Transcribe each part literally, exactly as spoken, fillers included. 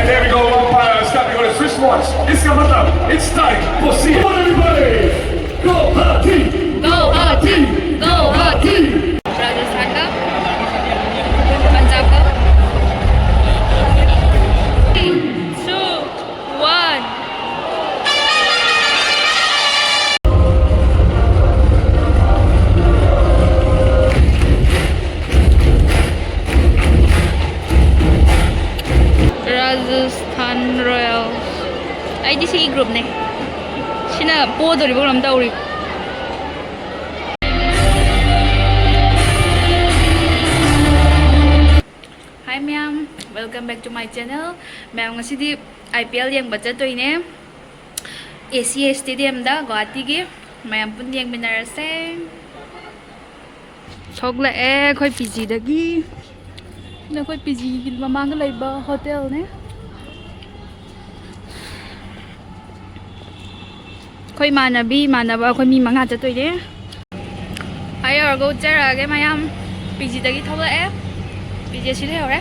Here we go, umpire, stop you on the switch once. इसका मतलब, it's time for C. Come on, everybody! Guwahati! Guwahati! Guwahati! Rajasthan का, पंजाब का। Two, one. Rajasthan Royals. ꯑꯩꯗꯤ ꯁꯤꯒꯤ groupꯅꯦ꯫ ꯁꯤꯅ ꯄꯣꯗꯣꯔꯤꯕ ꯀꯩꯅꯣꯝ ꯇꯧꯔꯤ꯫ Hi ꯃꯌꯥꯝ, welcome back to my channel. ꯃꯌꯥꯝ, ꯉꯁꯤꯗꯤ I P L ꯌꯦꯡꯕ ꯆꯠꯇꯣꯏꯅꯦ꯫ A C A stadiumꯗ, ꯒꯨꯋꯥꯍꯥꯇꯤꯒꯤ꯫ ꯃꯌꯥꯝ ꯄꯨꯟꯅ ꯌꯦꯡꯃꯤꯟꯅꯔꯁꯦ꯫ ꯊꯣꯛꯂꯛꯑꯦ ꯑꯩꯈꯣꯏ P Gꯗꯒꯤ꯫ ꯅꯈꯣꯏ P Gꯒꯤ ꯃꯃꯥꯡꯗ ꯂꯩꯕ hotelꯅꯦ꯫ ꯑꯩꯈꯣꯏ ꯏꯃꯥꯟꯅꯕꯤ, ꯏꯃꯥꯟꯅꯕ, ꯑꯩꯈꯣꯏ ꯃꯤ ꯃꯉꯥ ꯆꯠꯇꯣꯏꯅꯦ꯫ ꯑꯥ ꯌꯧꯔꯒ ꯎꯠꯆꯔꯛꯑꯒꯦ ꯃꯌꯥꯝ꯫ P Gꯗꯒꯤ ꯊꯣꯛꯂꯛꯑꯦ꯫ P G ꯑꯁꯤ ꯂꯩꯍꯧꯔꯦ꯫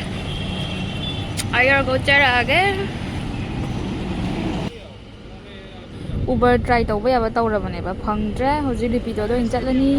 ꯑꯥ ꯌꯧꯔꯒ ꯎꯠꯆꯔꯛꯑꯒꯦ꯫ Uber try ꯇꯧꯕ ꯌꯥꯕ ꯇꯧꯔꯕꯅꯦꯕ, ꯐꯪꯗ꯭ꯔꯦ꯫ ꯍꯧꯖꯤꯛ Rapidoꯗ ꯑꯣꯏꯅ ꯆꯠꯂꯅꯤ꯫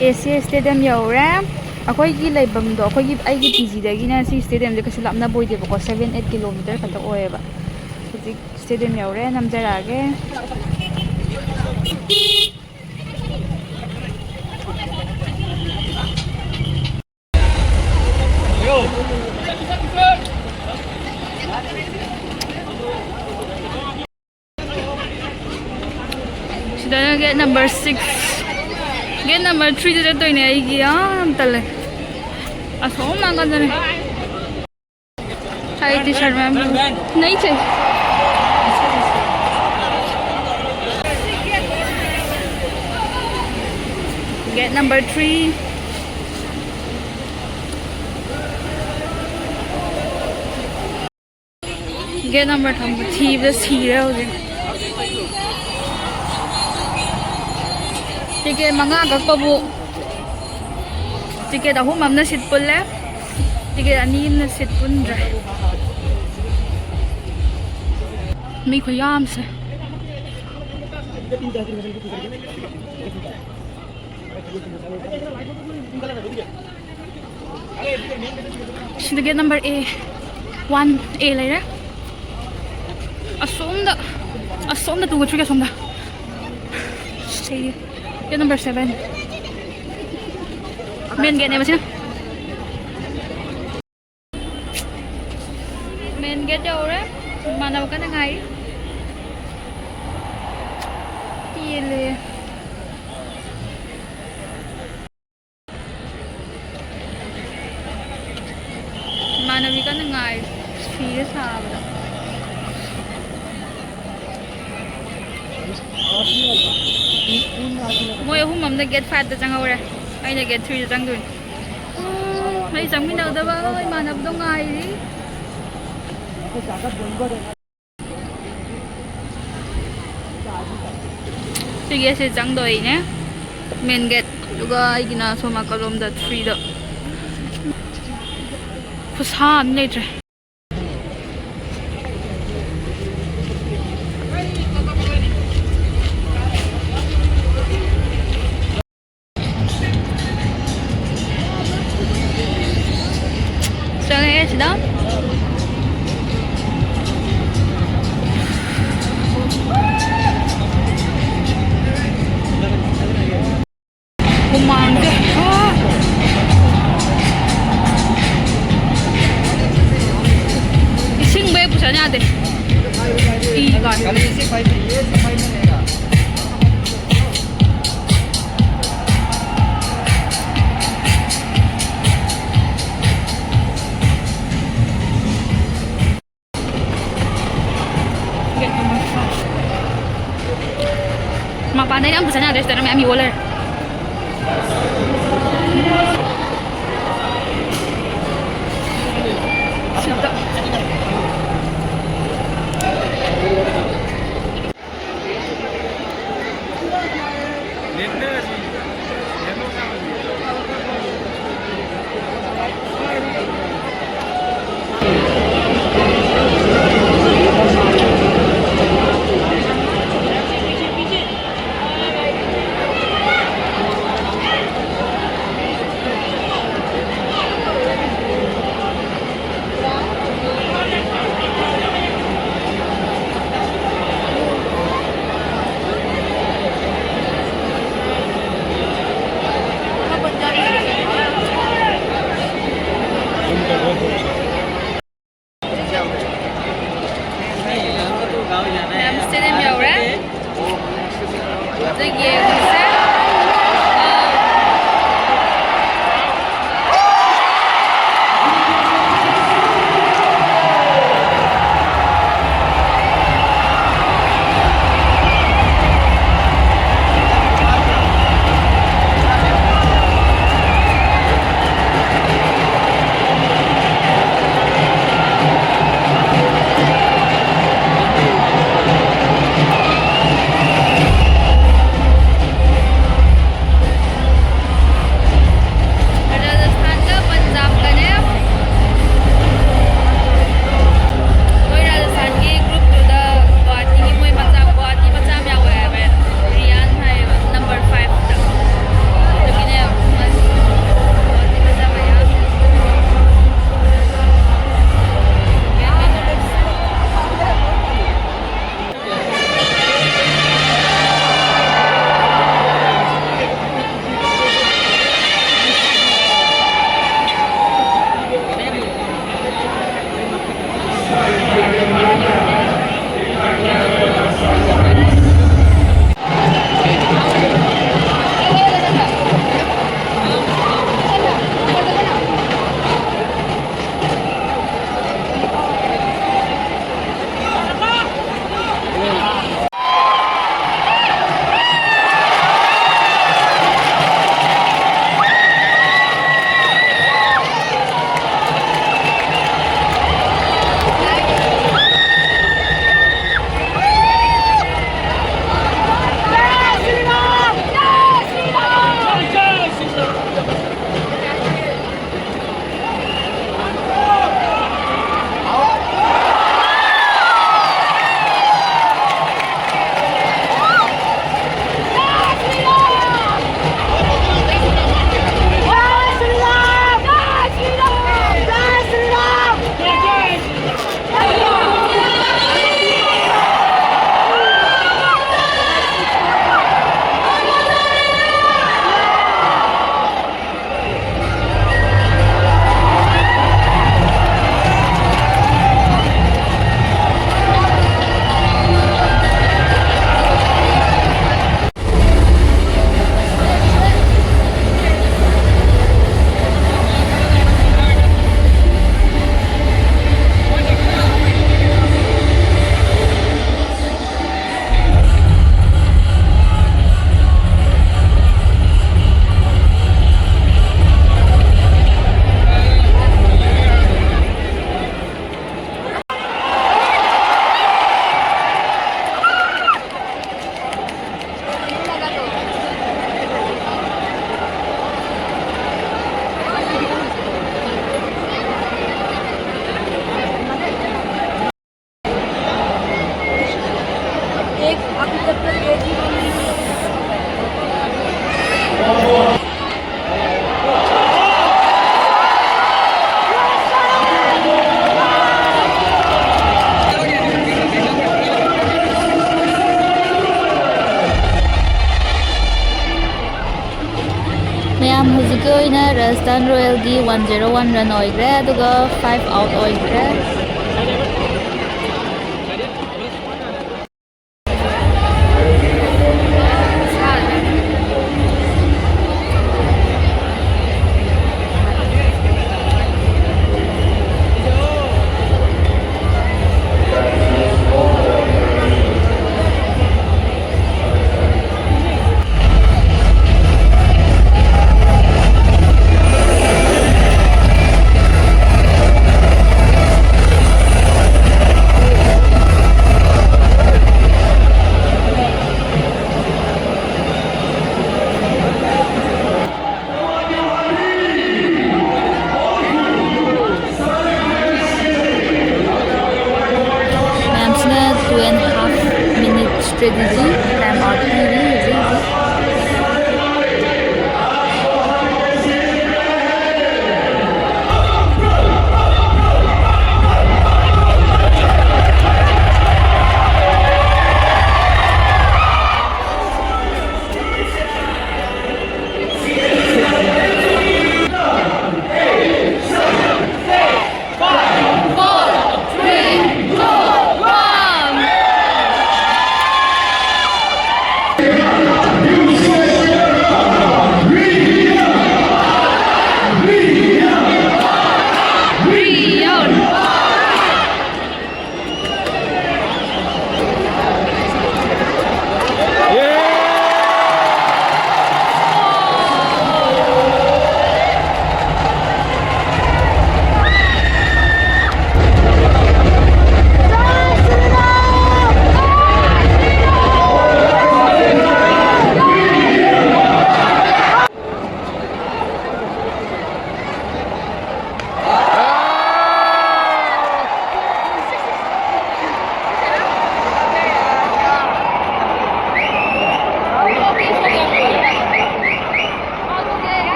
A C A stadium ꯌꯧꯔꯦ꯫ ꯑꯩꯈꯣꯏꯒꯤ ꯂꯩꯐꯝꯗꯣ, ꯑꯩꯈꯣꯏꯒꯤ, ꯑꯩꯒꯤ P Gꯗꯒꯤꯅ ꯁꯤ stadiumꯁꯦ ꯀꯩꯁꯨ ꯂꯥꯞꯅꯕ ꯑꯣꯏꯗꯦꯕꯀꯣ, seven eight kilometer ꯈꯛꯇ ꯑꯣꯏꯌꯦꯕ꯫ ꯍꯧꯖꯤꯛ stadium ꯌꯧꯔꯦ, ꯅꯝꯖꯔꯛꯑꯒꯦ꯫ ꯁꯤꯗꯅ gate number six, gate number threeꯗ ꯆꯠꯇꯣꯏꯅꯦ ꯑꯩꯒꯤ꯫ ꯌꯥꯝ ꯇꯜꯂꯦ, ꯑꯁꯣꯝ ꯅꯥꯀꯟꯗꯅꯦ꯫ Hi T-shirt ma'am. नहीं चाहिए। Gate number three. Gate number ꯊꯝꯕ ꯊꯤꯕꯗ ꯁꯤꯔꯦ ꯍꯧꯖꯤꯛ꯫ Ticket ꯃꯉꯥ ꯀꯛꯄꯕꯨ ticket ꯑꯍꯨꯝ ꯑꯃꯅ seat ꯄꯨꯜꯂꯦ, ticket ꯑꯅꯤ ꯑꯃꯅ seat ꯄꯨꯟꯗ꯭ꯔꯦ꯫ ꯃꯤ ꯈꯨꯌꯥꯝꯁꯦ꯫ ꯁꯤꯗ gate number A, one A ꯂꯩꯔꯦ꯫ ꯑꯁꯣꯝꯗ, ꯑꯁꯣꯝꯗ two ꯒ three ꯒ ꯑꯁꯣꯝꯗ꯫ ꯁꯤ gate number seven꯫ Main gate ꯅꯦꯕ ꯁꯤꯅ꯫ Main gate ꯌꯧꯔꯦ꯫ ꯏꯃꯥꯟꯅꯕ ꯀꯟꯅ ꯉꯥꯏꯔꯤ꯫ ꯄꯦꯜꯂꯦ꯫ ꯏꯃꯥꯟꯅꯕꯤ ꯀꯟꯅ ꯉꯥꯏꯔꯤ꯫ ꯁꯤꯔꯦ ꯁꯥꯕꯗ꯫ ꯃꯣꯏ ꯑꯍꯨꯝ ꯑꯃꯅ gate five ꯇ ꯆꯪꯍꯧꯔꯦ꯫ ꯑꯩꯅ gate three ꯗ ꯆꯪꯗꯣꯏꯅꯤ꯫ ꯎꯝ, ꯑꯩ ꯆꯪꯃꯤꯟꯅꯒꯗꯕ ꯏꯃꯥꯟꯅꯕꯗꯣ ꯉꯥꯏꯔꯤ꯫ ꯁꯤꯒꯤ ꯑꯁꯤ ꯆꯪꯗꯣꯏꯅꯦ, main gate꯫ ꯑꯗꯨꯒ ꯑꯩꯒꯤꯅ ꯁꯣꯝ ꯅꯥꯀꯜꯂꯣꯝꯗ three ꯗ꯫ ꯈꯨꯁꯥ ꯑꯃ ꯂꯩꯇ꯭ꯔꯦ꯫ ꯆꯪꯉꯛꯑꯦ ꯁꯤꯗ꯫ ꯍꯨꯃꯥꯡꯁꯦ꯫ ꯑꯥ! ꯏꯁꯤꯡꯕꯨ ꯍꯦꯛ ꯄꯨꯁꯟ ꯌꯥꯗꯦ꯫ ꯏ ꯀꯥꯏ꯫ ꯃꯄꯥꯟꯗꯩꯅ ꯑꯝꯇ ꯆꯠꯅꯗ꯭ꯔꯦ, ꯁꯤꯗꯅ ꯃꯌꯥꯝ ꯌꯣꯜ ꯂꯩꯔꯦ꯫ ꯃꯌꯥꯝ ꯁ꯭ꯇꯦꯗꯤꯌꯝ ꯌꯧꯔꯦ꯫ ꯑꯗꯨ ꯌꯦꯡꯉꯨꯁꯦ꯫ ꯋꯦꯁꯇꯔꯟ ꯔꯣꯌꯦꯜꯒꯤ ꯋꯥꯟ ꯖꯦꯔꯣ ꯋꯥꯟ ꯔꯟ ꯑꯣꯏꯈ꯭ꯔꯦ, ꯑꯗꯨꯒ ꯐꯥꯏꯚ ꯑꯥꯎꯠ ꯑꯣꯏꯈ꯭ꯔꯦ꯫ ꯃꯌꯥꯝꯁꯤꯅ two and half minute strategy time out ꯄꯤꯔꯤ ꯍꯧꯖꯤꯛ ꯍꯧꯖꯤꯛ꯫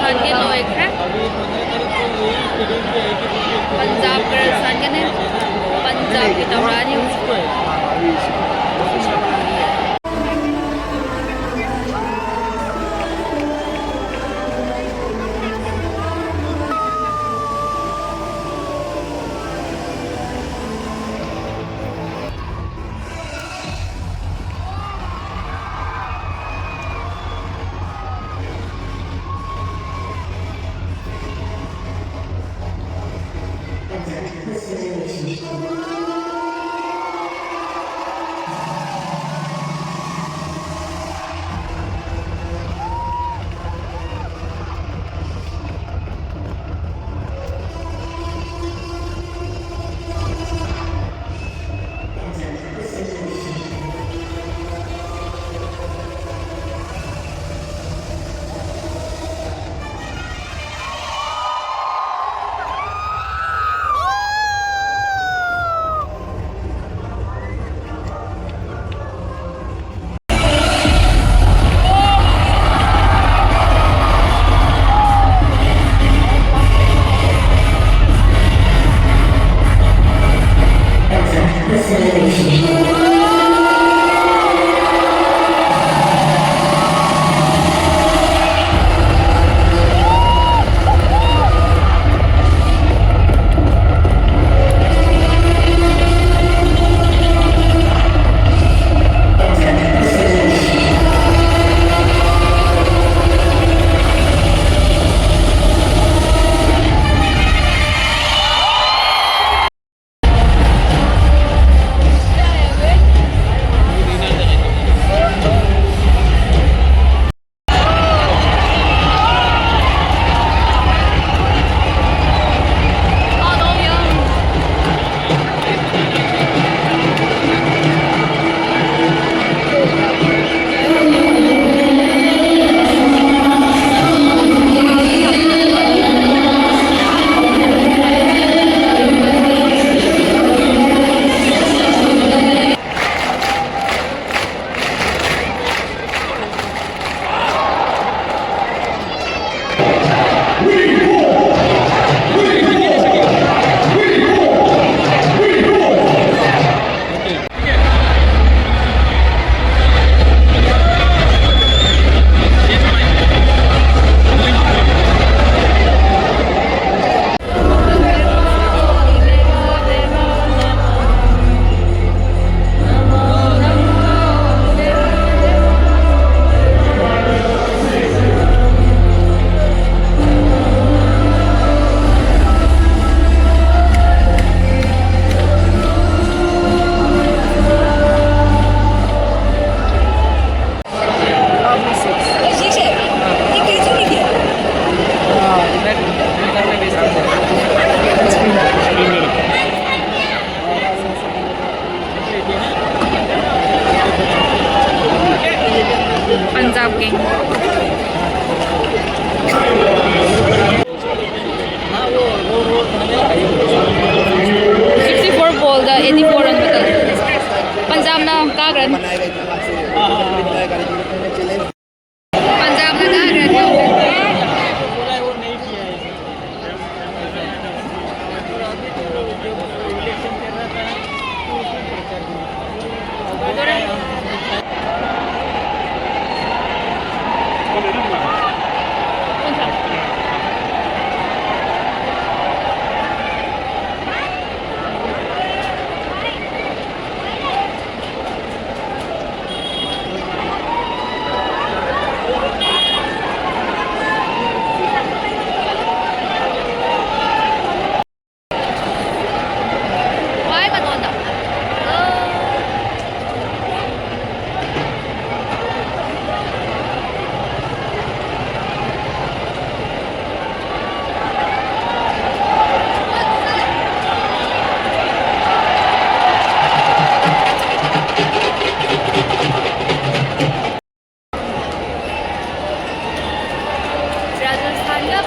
ꯁꯥꯟꯒꯦ ꯂꯣꯏꯈ꯭ꯔꯦ꯫ ꯄꯟꯖꯥꯕꯀ ꯁꯥꯟꯒꯅꯤ꯫ ꯄꯟꯖꯥꯕꯀꯤ ꯇꯧꯔꯛꯑꯅꯤ ꯍꯧꯖꯤꯛ꯫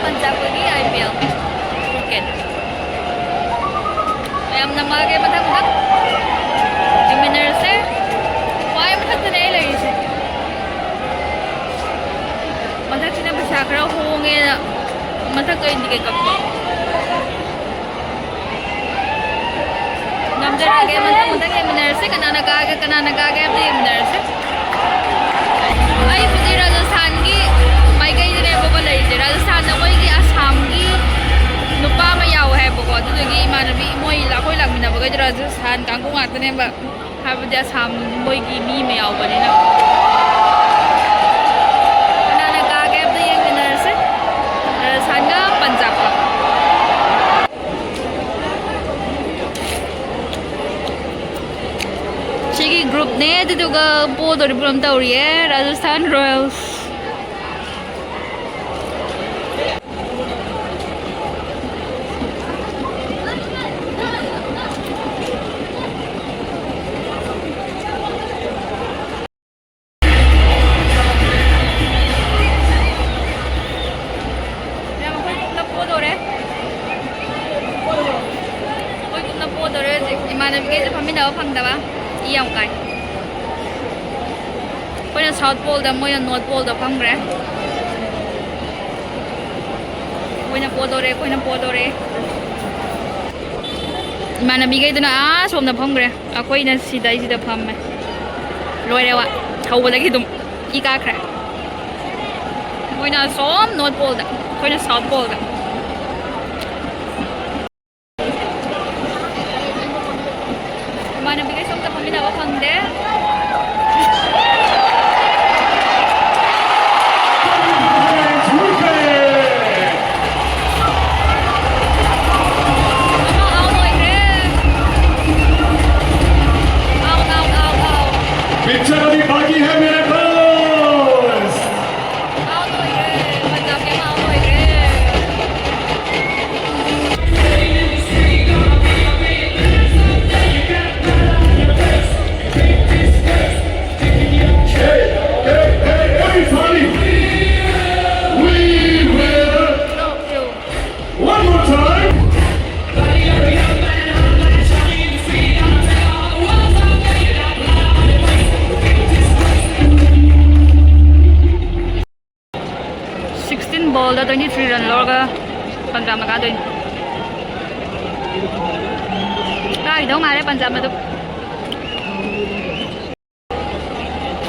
ꯄꯟꯖꯥꯕꯀꯤ ꯑꯥꯏ ꯄꯤ ꯑꯦꯜ ꯀ꯭ꯔꯤꯀꯦꯠ꯫ ꯌꯥꯝꯅ ꯃꯥꯒꯦ ꯃꯊꯪ ꯃꯊꯪ ꯌꯦꯡꯃꯤꯟꯅꯔꯁꯦ꯫ ꯈ꯭ꯋꯥꯏ ꯃꯊꯛꯇꯅꯦ ꯑꯩ ꯂꯩꯔꯤꯁꯦ꯫ ꯃꯊꯛꯁꯤꯅ ꯄꯩꯁꯥ ꯈꯔ ꯍꯣꯡꯉꯦꯅ ꯃꯊꯛꯇ ꯑꯩ ꯇꯤꯀꯦꯠ ꯀꯛꯄ꯫ ꯉꯝꯖꯔꯒꯦ, ꯃꯊꯪ ꯃꯊꯪ ꯌꯦꯡꯃꯤꯟꯅꯔꯁꯦ꯫ ꯀꯅꯥꯅ ꯀꯥꯒꯦ, ꯀꯅꯥꯅ ꯀꯥꯒꯦ ꯍꯥꯏꯕꯗꯨ ꯌꯦꯡꯃꯤꯟꯅꯔꯁꯦ꯫ ꯑꯩꯕꯨꯗꯤ ꯔꯥꯖꯁꯊꯥꯟꯒꯤ ꯃꯥꯏꯀꯩꯗꯅꯦꯕꯀꯣ ꯂꯩꯔꯤꯁꯦ꯫ ꯔꯥꯖꯁꯊꯥꯟꯗ ꯃꯣꯏꯒꯤ ꯑꯁꯥꯝꯒꯤ ꯅꯨꯄꯥ ꯑꯃ ꯌꯥꯎꯋꯦ ꯍꯥꯏꯕꯀꯣ, ꯑꯗꯨꯗꯨꯒꯤ ꯏꯃꯥꯟꯅꯕꯤ ꯃꯣꯏ ꯑꯩꯈꯣꯏ ꯂꯥꯛꯃꯤꯟꯅꯕꯈꯩꯗꯣ ꯔꯥꯖꯁꯊꯥꯟ ꯀꯥꯡꯕꯨ ꯉꯥꯛꯇꯅꯦꯕ꯫ ꯍꯥꯏꯕꯗꯤ ꯑꯁꯥꯝ ꯃꯣꯏꯒꯤ ꯃꯤ ꯑꯃ ꯌꯥꯎꯕꯅꯤꯅ꯫ ꯀꯅꯥꯅ ꯀꯥꯒꯦ ꯍꯥꯏꯕꯗꯣ ꯌꯦꯡꯃꯤꯟꯅꯔꯁꯦ꯫ ꯔꯥꯖꯁꯊꯥꯟꯒ ꯄꯟꯖꯥꯕꯀ꯫ ꯁꯤꯒꯤ ꯒ꯭ꯔꯨꯞꯅꯦ, ꯑꯗꯨꯗꯨꯒ ꯄꯣꯗꯣꯔꯤꯕ ꯐꯤꯕꯝ ꯇꯧꯔꯤꯌꯦ ꯔꯥꯖꯁꯊꯥꯟ ꯔꯣꯌꯦꯜꯁ꯫ ꯃꯌꯥꯝ, ꯑꯩꯈꯣꯏ ꯒ꯭ꯔꯨꯞꯅ ꯄꯣꯗꯣꯔꯦ꯫ ꯑꯩꯈꯣꯏ ꯒ꯭ꯔꯨꯞꯅ ꯄꯣꯗꯣꯔꯦ ꯍꯧꯖꯤꯛ꯫ ꯏꯃꯥꯟꯅꯕꯤꯈꯩꯁꯨ ꯐꯝꯃꯤꯟꯅꯕ ꯐꯪꯗꯕ꯫ ꯏ ꯌꯥꯝ ꯀꯥꯏ꯫ ꯑꯩꯈꯣꯏꯅ ꯁꯥꯎꯠ ꯄꯣꯜꯗ, ꯃꯣꯏꯅ ꯅꯣꯔꯠ ꯄꯣꯜꯗ ꯐꯝꯈ꯭ꯔꯦ꯫ ꯃꯣꯏꯅ ꯄꯣꯗꯣꯔꯦ, ꯑꯩꯈꯣꯏꯅ ꯄꯣꯗꯣꯔꯦ꯫ ꯏꯃꯥꯟꯅꯕꯤꯈꯩꯗꯨꯅ ꯑꯥ ꯁꯣꯝꯗ ꯐꯝꯈ꯭ꯔꯦ, ꯑꯩꯈꯣꯏꯅ ꯁꯤꯗꯩꯁꯤꯗ ꯐꯝꯃꯦ꯫ ꯂꯣꯏꯔꯦ ꯋꯥ, ꯍꯧꯕꯗꯒꯤ ꯑꯗꯨꯝ ꯏ ꯀꯥꯈ꯭ꯔꯦ꯫ ꯃꯣꯏꯅ ꯑꯁꯣꯝ ꯅꯣꯔꯠ ꯄꯣꯜꯗ, ꯑꯩꯈꯣꯏꯅ ꯁꯥꯎꯠ ꯄꯣꯜꯗ꯫ ꯏꯃꯥꯟꯅꯕꯤꯈꯩꯁꯨ ꯑꯝꯇ ꯐꯝꯃꯤꯟꯅꯕ ꯐꯪꯗꯦ꯫ ꯑꯃ ꯑꯥꯎꯠ ꯑꯣꯏꯈ꯭ꯔꯦ꯫ Out, out, out, out. Picture अभी बाकी है मेरे दोस्त। ꯑꯥꯎꯠ ꯑꯣꯏꯈ꯭ꯔꯦ꯫ ꯄꯟꯖꯥꯕꯀꯤ ꯑꯃ ꯑꯥꯎꯠ ꯑꯣꯏꯈ꯭ꯔꯦ꯫ Sixteen ballꯗ twenty three run ꯂꯧꯔꯒ ꯄꯟꯖꯥꯕꯅ ꯀꯥꯗꯣꯏꯅꯤ꯫ ꯀꯥꯈꯤꯗꯧ ꯃꯥꯜꯂꯦ ꯄꯟꯖꯥꯕꯅ ꯑꯗꯨꯝ꯫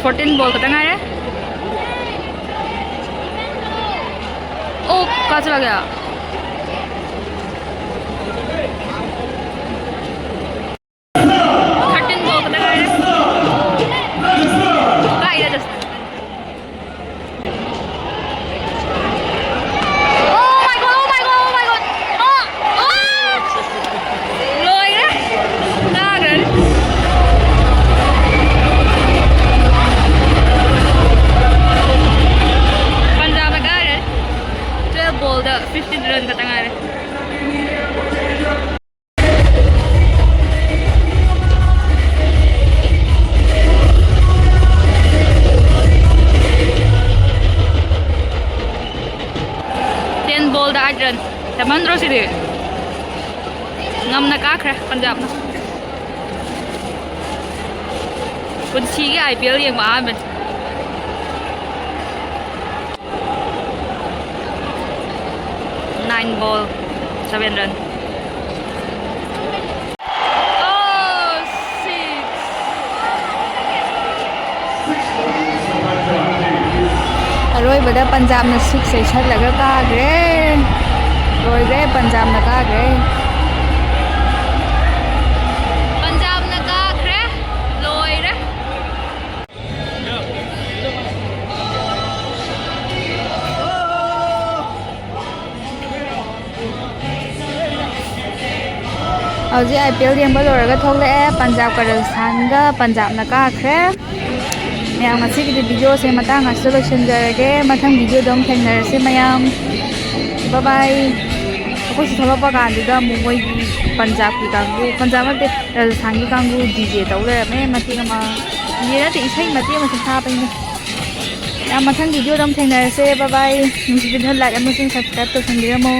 Fourteen ball ꯈꯛꯇ ꯉꯥꯏꯔꯦ꯫ ꯑꯣ, ꯀꯥ ꯆꯠꯂꯒꯦ꯫ Thirteen ball ꯈꯛꯇ ꯉꯥꯏꯔꯦ꯫ ꯀꯥꯏꯗ just Oh my God, oh my God, oh my God. ꯑꯣ, ꯑꯣ! ꯂꯣꯏꯔꯦ꯫ ꯀꯥꯈ꯭ꯔꯅꯤ꯫ ꯄꯟꯖꯥꯕꯅ ꯀꯥꯈ꯭ꯔꯦ꯫ Twelve ballꯗ fifteen run ꯈꯛꯇ ꯉꯥꯏꯔꯦ꯫ Ten ballꯗ eight run꯫ ꯌꯥꯝꯃꯟꯗ꯭ꯔꯣ ꯁꯤꯗꯤ? ꯉꯝꯅ ꯀꯥꯈ꯭ꯔꯦ ꯄꯟꯖꯥꯕꯅ꯫ ꯄꯨꯟꯁꯤꯒꯤ IPL ꯌꯦꯡꯕ ꯑꯍꯥꯟꯕꯅꯤ꯫ Nine ball, seven run. Oh, six. ꯑꯔꯣꯏꯕꯗ ꯄꯟꯖꯥꯕꯅ six ꯆꯩꯁꯜꯂꯒ ꯀꯥꯈ꯭ꯔꯦ꯫ ꯂꯣꯏꯈ꯭ꯔꯦ, ꯄꯟꯖꯥꯕꯅ ꯀꯥꯈ꯭ꯔꯦ꯫ ꯄꯟꯖꯥꯕꯅ ꯀꯥꯈ꯭ꯔꯦ꯫ ꯂꯣꯏꯔꯦ꯫ ꯍꯧꯖꯤꯛ IPL ꯌꯦꯡꯕ ꯂꯣꯏꯔꯒ ꯊꯣꯛꯂꯛꯑꯦ꯫ ꯄꯟꯖꯥꯕꯀ ꯔꯥꯖꯁꯊꯥꯟꯒ ꯄꯟꯖꯥꯕꯅ ꯀꯥꯈ꯭ꯔꯦ꯫ ꯃꯌꯥꯝ, ꯉꯁꯤꯒꯤꯗꯤ videoꯁꯦ ꯃꯇꯥꯡ ꯑꯁꯤꯗ ꯂꯣꯏꯁꯤꯟꯖꯔꯒꯦ꯫ ꯃꯊꯪ videoꯗ ꯑꯃꯨꯛ ꯊꯦꯡꯅꯔꯁꯤ ꯃꯌꯥꯝ꯫ Bye bye꯫ ꯑꯩꯈꯣꯏꯁꯨ ꯊꯣꯛꯂꯛꯄ ꯀꯥꯟꯗꯨꯗ ꯑꯃꯨꯛ ꯃꯣꯏꯒꯤ ꯄꯟꯖꯥꯕꯀꯤ ꯀꯥꯡꯕꯨ, ꯄꯟꯖꯥꯕ ꯅꯠꯇꯦ, ꯔꯥꯖꯁꯊꯥꯟꯒꯤ ꯀꯥꯡꯕꯨ DJ ꯇꯧ ꯂꯩꯔꯝꯃꯦ ꯃꯇꯦꯛ ꯑꯃ꯫ DJ ꯅꯠꯇꯦ, ꯏꯁꯩ ꯃꯇꯦꯛ ꯑꯃ ꯁꯨꯝ ꯊꯥꯕꯩꯅꯦ꯫ ꯌꯥꯝ, ꯃꯊꯪ videoꯗ ꯑꯃꯨꯛ ꯊꯦꯡꯅꯔꯁꯦ꯫ Bye bye꯫ ꯅꯨꯡꯁꯤꯕꯤꯗꯨꯅ like ꯑꯃꯁꯨꯡ subscribe ꯇꯧꯁꯟꯕꯤꯔꯝꯃꯣ꯫